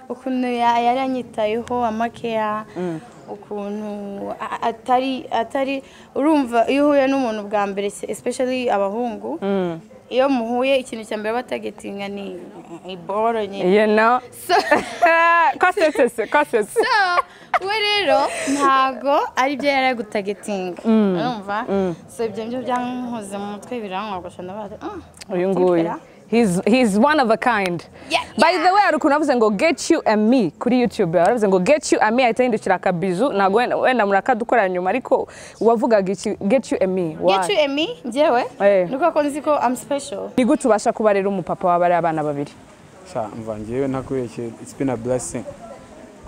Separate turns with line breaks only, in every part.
Ukuntu yari anyitayeho, amakeya, ukuntu atari urumva iyo uhuye n'umuntu bwa mbere, especially abahungu, iyo muhuye ikintu cya mbere batagetinga ni iboro nyine.
You know. Kasetse kasetse.
So we rero ntago ari byo yari gutagetinga, urumva? So ibyo byo byankoze mu mutwe, birankogosha, ndabaza
Uyu nguyu. He's one of a kind. By the way, hari ukuntu bavuze ngo "get you and me" kuri YouTube. Baravuze ngo "get you and me", ahita yindukira akabizu. Ntabwo wenda murakadukora nyuma, ariko wavugaga iki, "get you and me"? Why?
Get you and me, njyewe
Eh.
nuko ko nzi ko I'm special.
Ni gute ubasha kuba rero umupapa w'abari abana babiri?
Sha, mva, njyewe ntakubeshye, it's been a blessing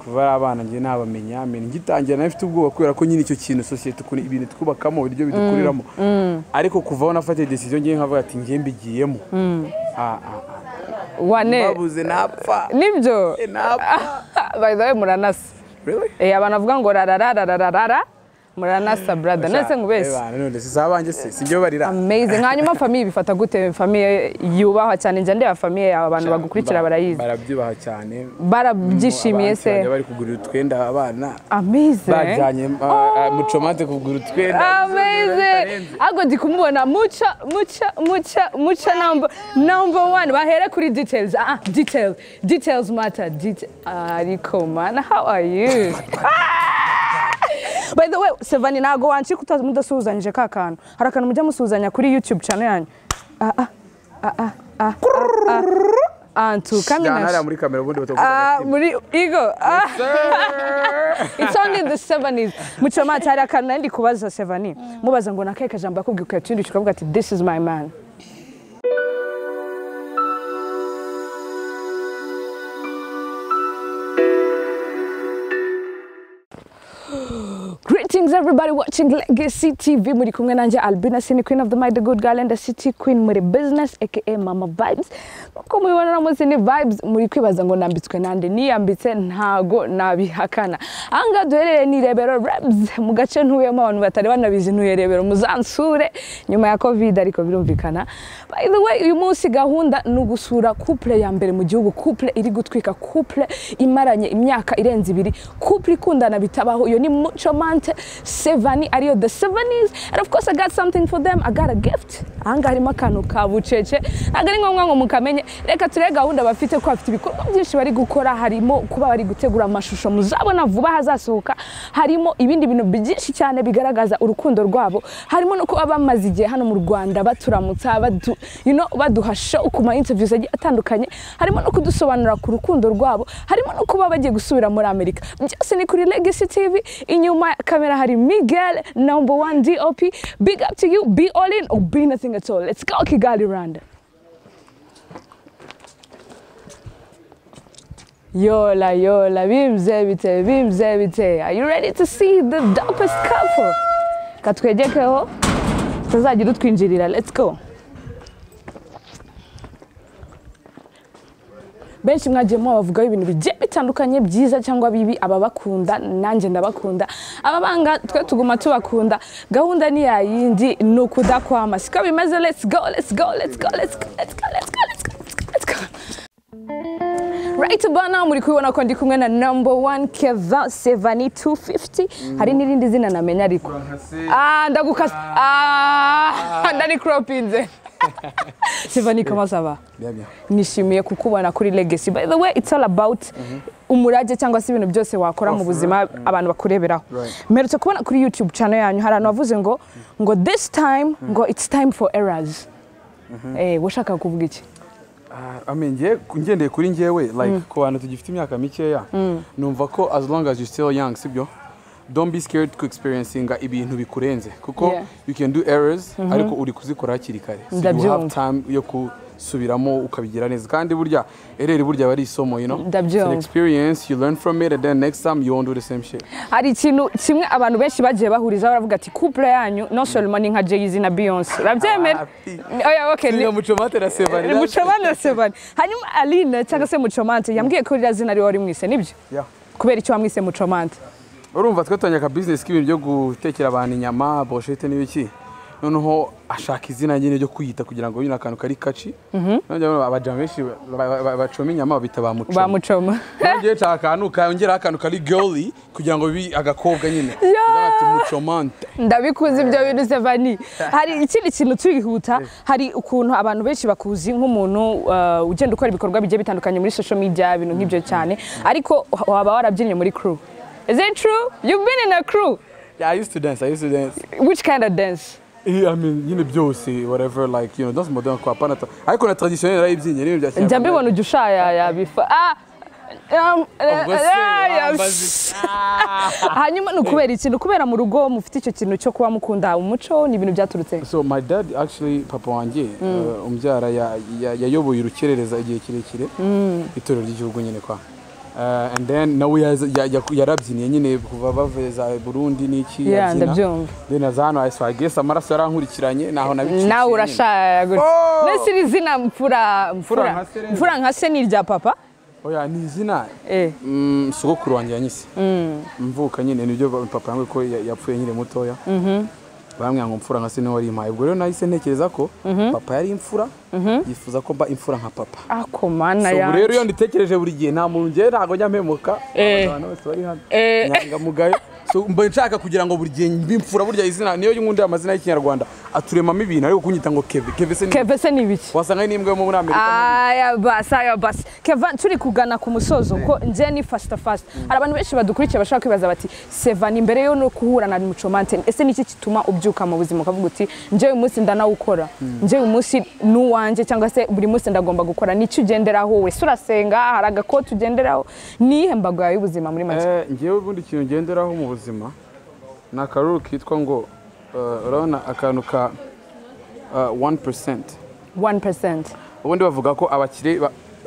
kuva ari abana njye nabamenya. Mbere ngitangira nari mfite ubwoba, kubera ko nyine icyo kintu sosiyete, ukuntu ibintu twubakamo, uburyo bidukuriramo, ariko kuva aho nafatiye decision ngiye nkavuga ati ngiye mbigiyemo. Ah, ah, ah.
Wane.
Babuze napfa.
Nibyo.
Eh, napfa.
By the way, muranasa.
Really?
Eh, abantu bavuga ngo rarararararara, muranasa, brother. Nese ngubese.
Eh, bana, none si abanjye se si njye barira?
Amazing. Hanyuma famille bifata gute? Famille yubahwa cyane, njya ndeba famille yawe, abantu bagukurikira barayizi.
Barabyubaha cyane.
Barabyishimiye se?
Abantu bari kugurira utwenda abana.
Amazing.
Bajyanye mucomante kugura utwenda.
Amazing. Ahubwo ndi kumubona muca muca muca muca number one. Bahere kuri details. Ah, details. Details matter. Detail. Ariko man, how are you? Ah! By the way, Sevani, ntago wancika mudasuhuzanyije ka kantu. Hari akantu mujya musuhuzanya kuri YouTube channel yanyu. Ah ah ah ah ah ah. Antu
Jyana hariya
kamina.
muri kamera ubundi batavuga.
Ah, muri Igo. Ah. It's only the 70s. Mucomante, hari akantu nari ndi kubaza Sevani. Mubaza ngo nakahe kajambo yakubwiye ukayatindukira ukavuga ati "This is my man"? Greetings everybody watching Legacy TV. Muri kumwe nanjye Albina Sini, Queen of the Mic, the Good Girl and the City Queen muri business, aka Mama Vibes. Uko mubibona uno munsi ni vibes, muri kwibaza ngo nambitswe nande? Niyambitse, ntago nabihakana. Ahangaha duherereye ni Rebero Rebs, mu gace ntuyemo, abantu batari banabizi ntuye Rebero, muzansure nyuma ya Covid, ariko birumvikana. By the way, uyu munsi gahunda ni ugusura couple ya mbere mu gihugu, couple iri gutwika, couple imaranye imyaka irenze 2, couple ikundana bitabaho. Iyo ni Muchomante Sevani, ariyo the Sevenis. And of course I got something for them. I got a gift. Ahangaha harimo akantu ka bucece, ntabwo ari ngombwa ngo mukamenye. Reka turebe gahunda bafite, ko bafite ibikorwa byinshi bari gukora, harimo kuba bari gutegura amashusho muzabona vuba hazasohoka, harimo ibindi bintu byinshi cyane bigaragaza urukundo rwabo, harimo no kuba bamaze igihe hano mu Rwanda baturamutsa, baduha show ku ma interviews agiye atandukanye, harimo no kudusobanurira ku rukundo rwabo, harimo no kuba bagiye gusubira muri Amerika. Byose ni kuri Legacy TV. Inyuma ya kamera hari Miguel, number one DOP. Big up to you. Be all in or be nothing at all. Let's go, Kigali, Rwanda. Yola yola, bimze bite, bimze bite. Are you ready to see the dopest couple? Katwegekeho tutazagira utwinjirira. Let's go. Benshi mwagiye mubavugaho ibintu bigiye bitandukanye, byiza cyangwa bibi. Ababakunda nanjye ndabakunda, ababanga twe tuguma tubakunda. Gahunda ni yayindi, ni ukudakwama, siko bimeze? Let's go, let's go, let's go, let's go, let's go, let's go, let's go, let's go, let's go. Right about now muri kubibona ko ndi kumwe na number one Kevin Sevani 250. Hari n'irindi zina namenya, ariko ah, ndagukasa, ah, ndani cropinze. Sevani, comment ça va?
Bien, bien.
Nishimiye kukubona kuri Legacy. By the way, it's all about umurage cyangwa se ibintu byose wakora mu buzima abantu bakureberaho. Mperutse kubona kuri YouTube channel yanyu hari ahantu wavuze ngo this time ngo it's time for errors. Eh, washaka kuvuga iki?
Ah, I mean, ngiye ngendeye kuri njyewe, like ku bantu tugifite imyaka mikeya, numva ko as long as you're still young, sibyo, don't be scared to experiencinga ibintu bikurenze, kuko you can do errors, ariko uri kuzikora hakiri kare, so you have
Ndabyumva.
time yo gusubiramo ukabigira neza. Kandi burya error burya aba ari isomo. It's
Ndabyumva.
an experience, you learn from it, and then next time you won't do the same shit.
Hari ikintu kimwe abantu benshi bagiye bahurizaho, baravuga ati couple yanyu non seulement ni nka Jay-Z na Beyonce. Urabyemera? Oya, okay.
Ni Muchomante na Sevani.
Muchomante na Sevani. Hanyuma Aline cyangwa se Muchomante yambwiye ko ririya zina ari wari mwise, nibyo?
Yeah.
Kubera icyo wamwise Muchomante?
Urumva twatangiye aka business k'ibintu byo gutekera abantu inyama, brochette n'ibiki. Noneho ashaka izina nyine ryo kwiyita kugira ngo nyine akantu kari kaci. Noneho abajama benshi bacoma inyama babita ba mucoma.
Ba mucoma.
Nongeye nshaka akantu kongeraho akantu kari girly kugira ngo bibe agakobwa nyine. Bati mucomante.
Ndabikuze ibyo bintu, Sevani. Hari ikindi kintu twihuta, hari ukuntu abantu benshi bakuzi nk'umuntu ugenda ukora ibikorwa bigiye bitandukanye muri social media, ibintu nk'ibyo cyane, ariko waba warabyinnye muri crew. Is it true you've been in a crew?
Yeah, I used to dance. I used to dance.
Which kind of dance?
I mean, nyine byose, whatever, like, danse moderne quoi, pas ariko na traditionnel narayibyinnye n'ibintu bya
Njya mbibona ujya ushayaya bifa ah
Ubwo se, wambaza.
Hanyuma ni ukubera ikintu, kubera mu rugo mufite icyo kintu cyo kuba mukunda umuco, ni ibintu byaturutse?
So my dad actually, papa wanjye umbyara, yayoboye urukerereza igihe kirekire, itorero ry'igihugu nyine kwa. And then nawe yarabyiniye nyine kuva bavuye za Burundi n'iki, abyina.
Ndabyumva.
Then aza hano, so I guess amaraso yarankurikiranye, naho nabiciye.
Nawe urashaya gutya.
Oh!
Mbese iri zina Mfura, Mfura
Nka se rero.
Mfura nka se ni irya papa?
Oya, ni izina sogokuru wanjye yanyise mvuka nyine, nibyo papa yambwiye ko yapfuye nkiri mutoya, bambwira ngo mfura nka se niwe warimpaye. Ubwo rero nahise ntekereza ko papa yari imfura, yifuza ko mba imfura nka papa.
Ako mana
So ubu rero iyo
yanjye!
nditekereje buri gihe, nta muntu, njyewe ntabwo njya mpemuka, abantu bose bari hano inyangamugayo. So mba nshaka kugira ngo buri gihe mbe imfura. Burya izina niyo nkunda, amazina y'Ikinyarwanda aturemamo ibintu, ariko kunyita ngo Keve, Keve se ni
Keve se ni ibiki?
Wasanga ari n'imbwa yo muri Amerika.
Aya basi, aya basi, Keva, turi kugana ku musozo, ko nje ni fast fast. Hari abantu benshi badukurikiye bashaka kwibaza bati: "Seva, ni mbere yo no guhura na Mucomante, ese niki gituma ubyuka mu buzima ukavuga uti nje uyu munsi ndanawukora, nje uyu munsi n'uwanjye, cyangwa se buri munsi ndagomba gukora"? Nicyo ugenderaho? Wese urasenga? Hari agakoti ugenderaho? Niyihe mbago yawe y'ubuzima muri make?
Njyewe ubundi ikintu ngenderaho mu buzima ni akaruru kitwa ngo urabona akantu ka 1%.
1%.
Ubundi bavuga ko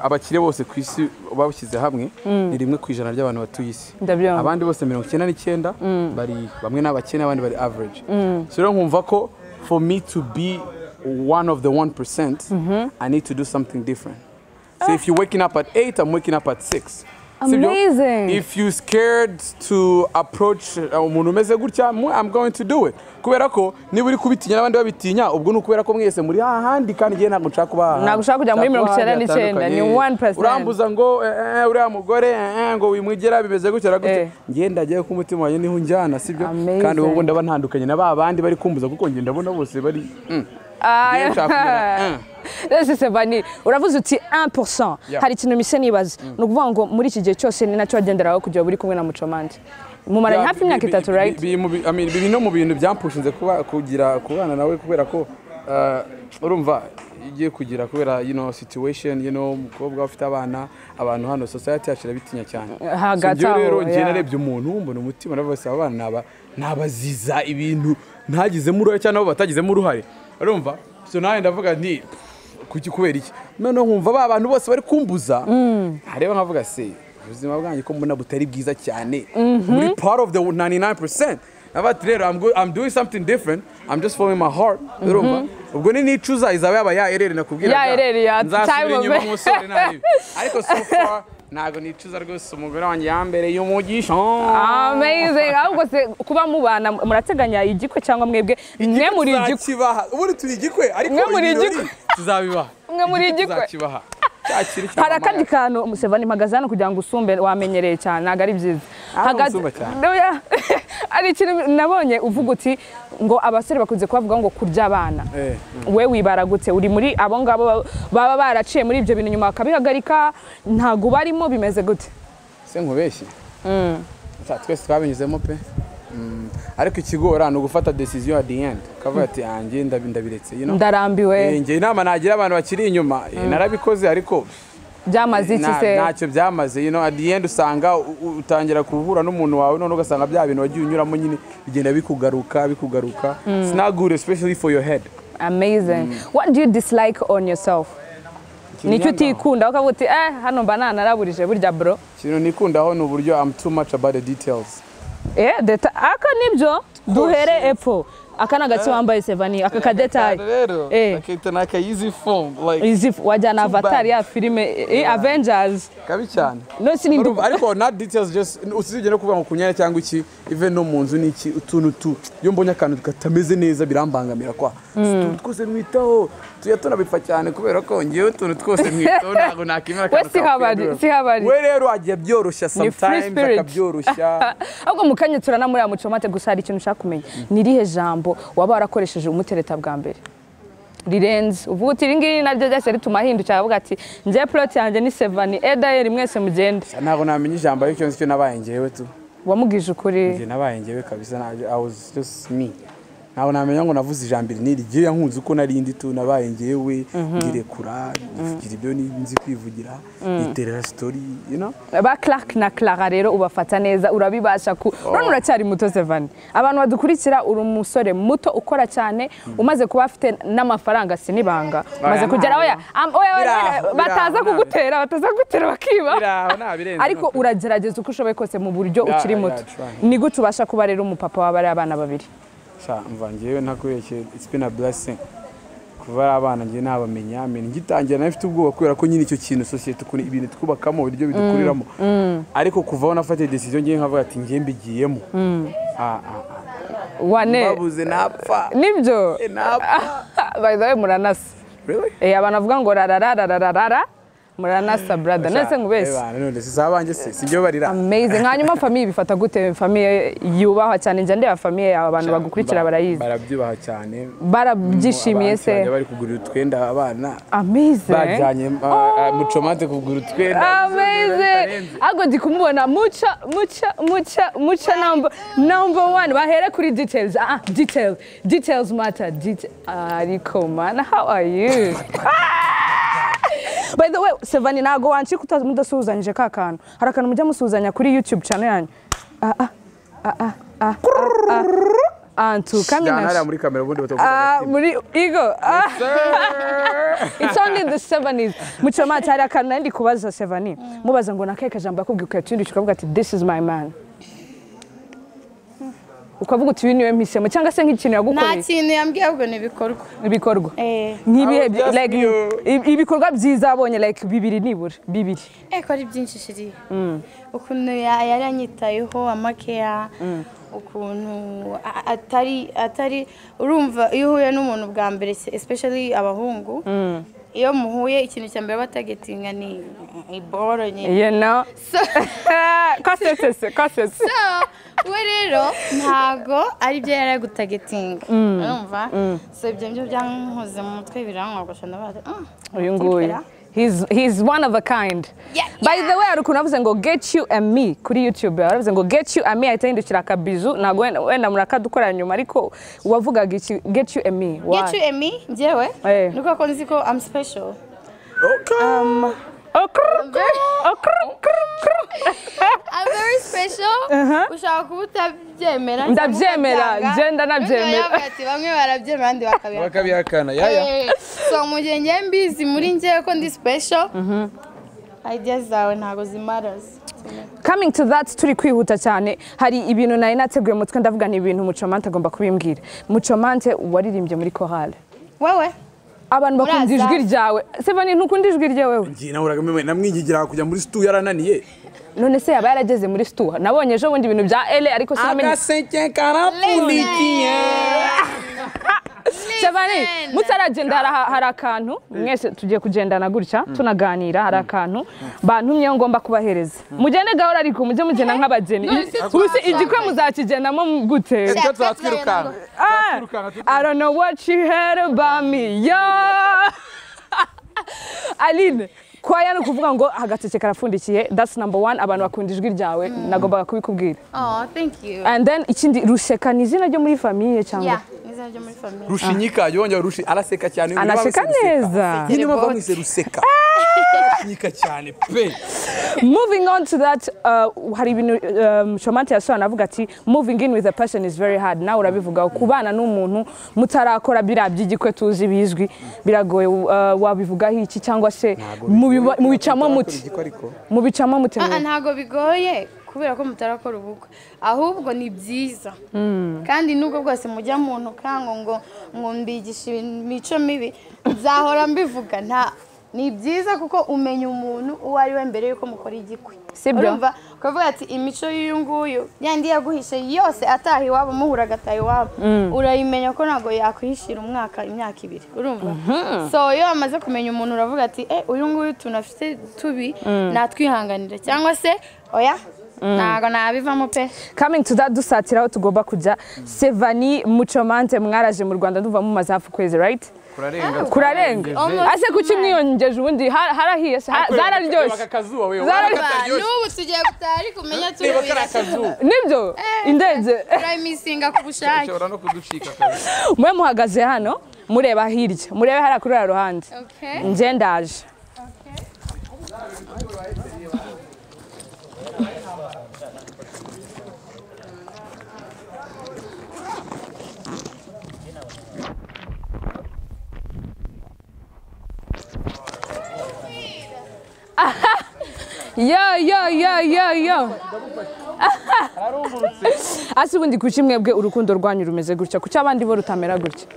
abakire bose ku isi bawushyize hamwe ni 1% ry'abantu batuye isi.
Ndabyumva.
Abandi bose 99 bari bamwe ni abakene, abandi bari average. So rero nkumva ko for me to be one of the 1%, I need to do something different. So if you're waking up at 8, I'm waking up at 6. Sibyo?
Amazing.
If you scared to approach umuntu umeze gutya, I'm going to do it, kubera ko niba uri kubitinya n'abandi babitinya, ubwo ni ukubera ko mwese muri hahandi, kandi njyewe ntabwo nshaka kuba hahandi.
Ntabwo ushaka kujya muri
Nshaka kuba
99, ni
ahandi
1%.
Urambuza ngo uriya mugore ngo wimwigera bimeze gutya na gutya, njye ndagiye ko umutima wanjye niho unjyana, sibyo?
Amazing.
Kandi wowe ndaba ntandukanye na ba bandi bari kumbuza, kuko njye ndabona bose bari Njyewe nshaka kumera.
Ese Sevani, uravuze uti 1%.
Yeah.
Hari ikintu mise nibaza, ni ukuvuga ngo muri iki gihe cyose ni nacyo wagenderaho kugira uri kumwe na Mucomante, mumaranye hafi imyaka 3, right?
I mean, biri no mu bintu byampushinze kuba kugira kubana nawe, kubera ko urumva igiye kugira kubera situation, umukobwa ufite abana, abantu hano society yacu irabitinya cyane.
Hagati
So njyewe rero
aho,
njye
yeah.
narebye umuntu mbona umutima, ndavuga se abana nabaziza ibintu ntagizemo uruhare cyangwa nabo batagizemo uruhare, urumva? So nawe ndavuga nti kuki, kubera iki? Noneho nkumva ba bantu bose bari kumbuza, ntareba nkavuga se ubuzima bwanjye ko mbona butari bwiza cyane muri part of the 99%. Ati rero I'm doing something different, I'm just following my heart, urumva? Ubwo ni nicuza izaba yaba ya error nakubwiraga.
Ya error ya
Nzasubira
time
inyuma umusore nabi, ariko so far ntabwo nicuza rwose, umugore wanjye yambereye umugisha.
Amazing. Ahubwo se kuba mubana, murateganya igikwe cyangwa mwebwe mwe muri igikwe?
Tuzakibaha. Ubundi turi igikwe, ariko
Mwe muri
ibirori
igikwe.
tuzabibaha.
Mwe muri
Igikwe
igikwe.
tuzakibaha. Cyakiri cya
Hari
mama
akandi
yacu.
kantu, Museveni, mpagaze hano kugira ngo usumbe, wamenyereye cyane, ntabwo ari byiza.
Ah, usumba cyane.
Oya. Hari ikintu nabonye uvuga uti ngo abasore bakunze kubavuga ngo kurya abana. We wibara gute? Uri muri abo ngabo baba baraciye muri ibyo bintu nyuma bakabihagarika? Ntabwo barimo, bimeze gute?
Se nkubeshye? Twese twabinyuzemo pe. Ariko ikigora ni ugufata decision at the end, ukavuga ati anjye ndabiretse.
Ndarambiwe.
Njye inama nagira abantu bakiri inyuma, narabikoze ariko
Byamaze iki se?
Ntacyo byamaze. At the end usanga utangira guhura n'umuntu wawe, none ugasanga bya bintu wagiye unyuramo nyine bigenda bikugaruka bikugaruka. It's not good, especially for your head.
Amazing. What do you dislike on yourself? Nicyo utikunda ukavuga uti hano mba nanaraburije burya, bro?
Ikintu nikundaho ni uburyo I'm too much about the details.
Aka nibyo duhere epfo. Aka ni agati wambaye, Sevani, aka kadetayi.
Rero akita naka easy form like
Easy wajyana
Too
Avatar
bad.
ya filime Avengers.
Kabi cyane.
No, sinindi.
Urumva, ariko not details, just usibye no kuvuga ngo kunyara cyangwa iki, even no mu nzu n'iki, utuntu tu iyo mbonye akantu katameze neza birambangamira kwa. Utuntu twose mwitaho tujya tunabipfa cyane, kubera ko ngewe utuntu twose mwitaho, ntabwo nakemera
We
akantu
si habari,
kapfuye.
si habari.
We rero agiye byoroshya
Ni free
sometimes,
spirit.
akabyoroshya.
Ahubwo mu kanya turanamuriya Mucomante. Gusa hari ikintu ushaka kumenya: ni irihe jambo waba warakoresheje umutereta bwa mbere rirenze, uvuga uti iri ngiri naryo ryahise rituma ahindukira, aravuga ati njye plot yanjye ni Sevani edayeri, mwese mugende?
Ntabwo namenya ijambo, ariko icyo nzi cyo nabaye ngewe tu.
Wamubwije ukuri?
Njye nabaye ngewe kabisa, I was just me. Ntabwo namenya ngo navuze ijambo iri n'iri. Ngewe yankunze uko nari ndi tu, nabaye ngewe, ngirekura, nivugira ibyo nzi kwivugira, niterera story.
Ba Clark na Clara rero ubafata neza, urabibasha ku none uracyari muto, Sevani. Abantu badukurikira, uri umusore muto ukora cyane, umaze kuba afite n'amafaranga, sinibanga umaze
Oya,
kugera oya oya, oya,
Biraho,
oya, bataza
biraho,
kugutera bakiba.
Biraho, ntabirenze.
Ariko uragerageza uko ushoboye kose mu buryo ukiri muto.
Yeah, try.
Ni gute ubasha kuba rero umupapa w'abari abana babiri?
Sha, mva, ngewe ntakubeshye, it's been a blessing. Kuva ari abana ngewe nabamenya, I mean, ngitangira nari mfite ubwoba, kubera ko nyine icyo kintu sosiyete ukuntu ibintu twubakamo, uburyo bidukuriramo. Ariko kuva aho nafatiye decision ngewe nkavuga ati ngewe mbigiyemo, ah, ah, ah.
Wane.
Babuze napfa.
Nibyo.
Napfa.
By the way, muranasa.
Really?
Abantu bavuga ngo rarararararara, muranasa brother, nese nkubese.
Bana, none si abanjye se sijyo barira?
Amazing. Hanyuma famille bifata gute? Famille yubahwa cyane, njya ndeba famille yawe, abantu bagukurikira barayizi.
Barabyubaha cyane.
Barabyishimiye
Abantu
se?
bajya bari kugurira utwenda abana.
Amazing.
Bajyanye Mucomante kugura utwenda.
Amazing. Ahubwo ndi kumubona muca muca muca muca number one. Bahere kuri details. Ah, detail, details matter. Detail. Ariko man, how are you? By the way, Sevani, ntago wancika mudasuhuzanyije ka kantu. Hari akantu mujya musuhuzanya kuri YouTube channel yanyu. Ah ah ah ah ah ah antu
Jyana hariya
kamina.
muri kamera, ubundi batavuga
Ah,
agatima.
muri ego. Ah. It's only the 70s. Mucomante, hari akantu nari ndi kubaza Sevani. Mubaza ngo nakahe kajambo yakubwiye ukayatindisha ukavuga ati this is my man. Ukavuga uti uyu niwe mpisemo, cyangwa se nk'ikintu
Nta
yagukoreye.
kintu yambwiye, ahubwo ni ibikorwa.
Ibikorwa.
Eh.
Nk'ibihe
Oh, just
like
you.
ibikorwa byiza abonye, like bibiri nibura, bibiri.
Ko ari byinshi shiri, ukuntu yari anyitayeho, amakeya, ukuntu atari urumva iyo uhuye n'umuntu bwa mbere, especially abahungu, iyo muhuye ikintu cya mbere batagetinga ni iboro nyine. So
Kasetse se, kasetse.
So we rero ntago ari byo yari ari gutagetinga, urumva? So ibyo ngibyo byankoze mu mutwe, birankogosha, ndabaza
Uyu nguyu. He's one of a kind. By the way, hari ukuntu bavuze ngo get you and me kuri YouTube. Baravuze ngo get you and me, ahita yindukira akabizu. Ntabwo wenda murakadukora nyuma, ariko wavugaga iki, get you and me? Why?
Get you and me, njyewe nuko ko nzi ko I'm special.
Okay.
Oh, krr, oh, krr, krr, krr.
I'm very special. Ushaka kuba utabyemera cyangwa
Ndabyemera,
ukabyanga.
njye ndanabyemera.
Bamwe baravuga ati, bamwe barabyemera, abandi bakabihakana.
Bakabihakana yaya.
So mu gihe njye mbizi muri njyewe ko ndi special, ideas zawe ntabwo zimatters.
Coming to that, turi kwihuta cyane, hari ibintu nari nateguye mu mutwe, ndavuga ni ibintu Mucomante agomba kubimbwira. Mucomante, waririmbye muri chorale.
Wewe.
Abantu bakunda
Uraza.
ijwi ryawe. Sevani, ntukunda ijwi ryawe wewe?
Njye nahoraga namwingingira kujya muri stu, yarananiye.
None se yaba yarageze muri stu? Nabonye ejo bundi ibintu bya ele, ariko sinamenye.
Agaseke karapfundikiye.
Sevani, mutaragenda, hari akantu mwese tugiye kugendana gutya tunaganira. Hari akantu bantumyeho ngomba kubahereza. Mugende gahoro, ariko mujye mugenda nk'abageni.
None se
Ubu se igikwe muzakigendamo gute?
Icyo tuzatwirukanka.
Ah, I don't know what you heard about me. Yo! Aline, kwaya ni ukuvuga ngo agaseke karapfundikiye. That's number one. Abantu bakunda ijwi ryawe. Nagombaga kubikubwira.
Oh, thank you.
And then ikindi, Ruseka ni izina ryo muri famille cyangwa?
Yeah, ni izina ryo muri famille.
Rushinyika, yongera rushi, araseka cyane.
Anaseka neza.
Nyine mpamvu bamwise Ruseka, arashinyika cyane pe.
Moving on to that, hari ibintu Shomante yasobanura avuga ati moving in with a person is very hard. Nawe urabivuga, kubana n'umuntu mutarakora biriya by'igikwe tuzi bizwi biragoye. Wabivugaho iki, cyangwa se mubicamo muti?
Igikwe ariko.
Mubicamo mute?
Ah, ntabwo bigoye. Kubera ko mutarakora ubukwe, ahubwo ni byiza. Kandi nubwo bwose mujya mu ntukango ngo mbigisha imico mibi, nzahora mbivuga, nta ni byiza kuko umenya umuntu uwo ari we mbere yuko mukora igikwe. Urumva ukavuga ati imico y'uyu nguyu yandi yaguhishe yose ataha iwabo, muhura agataha iwabo, urayimenya ko ntabwo yakwihishira umwaka, imyaka ibiri. Urumva, so iyo wamaze kumenya umuntu uravuga ati uyu nguyu tunafite tubi natwihanganira, cyangwa se oya ntago nabivamo pe.
Coming to that, dusatiraho tugomba kujya. Sevani, Muchomante, mwaraje mu Rwanda ndumva mumaze hafi ukwezi, right?
Kurarenga.
Kurarenga. Ase kuki mwiyongeje ubundi harahiye zararyoshye.
N'ubu tugiye gutaha ariko umenya tubira.
Nibyo indege
turayimisinga ku bushake.
Ushobora no kuducika kabisa.
Mwe muhagaze hano mureba hirya, murebe hariya kuri ruriya ruhande. Nje ndaje. Yo yo yo yo yo. Ase ubundi kuki mwebwe urukundo rwanyu rumeze gutya, kuki abandi bo rutamera gutya?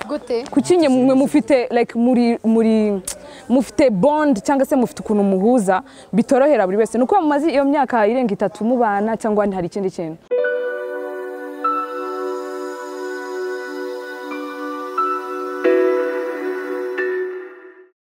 Gute?
Kuki mwe mufite like muri mufite bond cyangwa se mufite ukuntu muhuza bitorohera buri wese? Nuko mumaze iyo myaka irenga 3 mubana, cyangwa hari ikindi kintu?